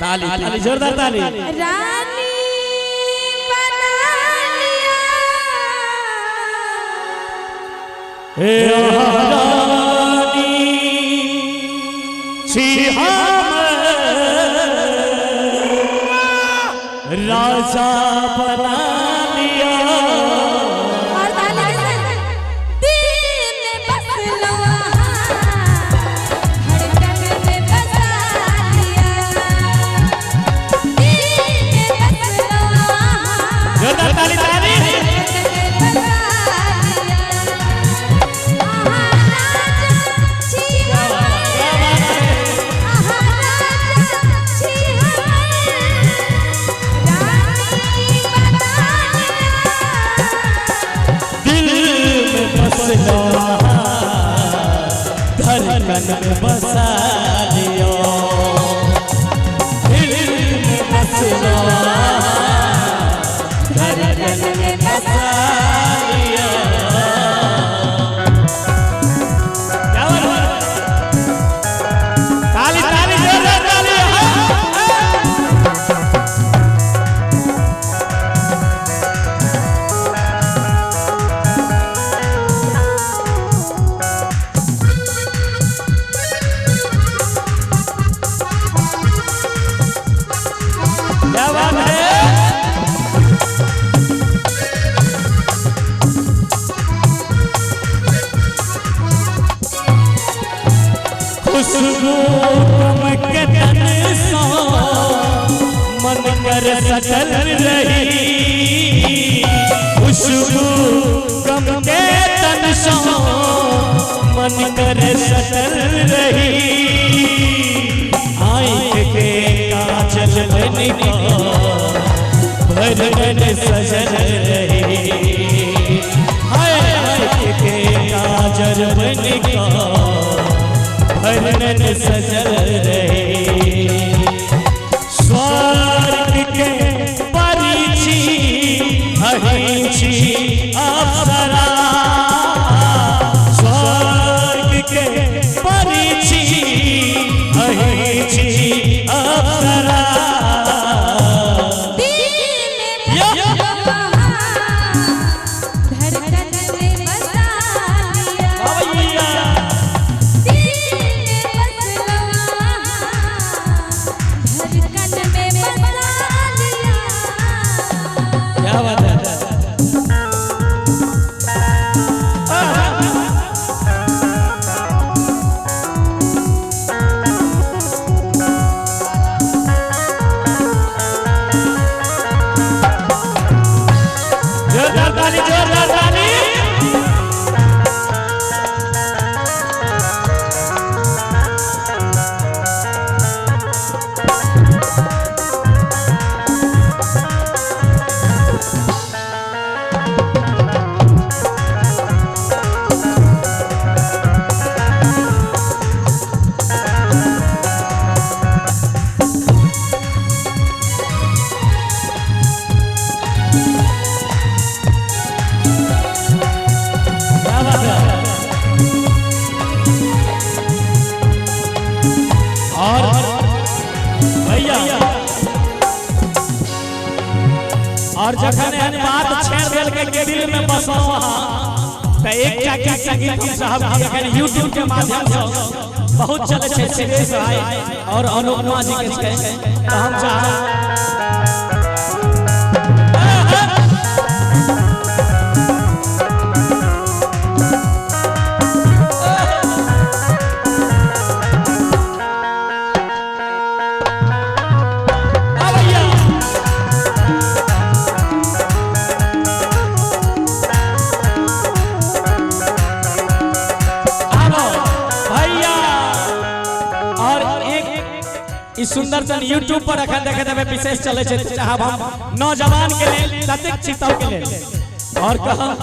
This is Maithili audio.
ताली ताली जोरदार ताली। रानी बना लिया। हे रानी छी हम राजा बना लिया। और ताली के साथ दिल में बस लो, धड़कन में बसा लिया। दिल में बस लो, जोरदार ताली ताली। धड़कन में बसा लिया। आहा राजा छी हमर, आहा राजा छी हमर, रानी बना लिया। दिल में बस लो, धड़कन में बसा लियो। दिल में बस लो, धड़कन में बसा लियो। क्या बात है? ताली ताली जोरदार ताली। क्या बात है? खुशबू तुम के तन सो मन कर सजल रही। खुशबू गम के तन सो मन कर सजल रही। आँख के काजल बन को भर मन सजल रही। हाय आँख के काजल बन को भर सजल रही। स्वर्ग के परी छी अहीं छी अप्सरा। स्वर्ग के परी छी अहीं छी अप्सरा। दिल में बस लो, धड़कन में बसा लिया। दिल में बस लो, धड़कन में बसा लिया। क्या बात है? जोरदार ताली जोरदार ताली। क्या बात है? और भैया और जखन एहन बात छेड़ देल के दिल में बसो अहाँ, त एकटा के संगीत हम साहब एखन यूट्यूब के माध्यम से बहुत चले छै सुरेश भाई और अनुपमा जी के छै, त हम चाहब आ भैया। आबो भैया। और एक ई सुंदर सन यूट्यूब पर अखन देखे देबै विशेष चले छै, चाहब हम नौजवान के लेल ततेक चिताव के लेल और कहब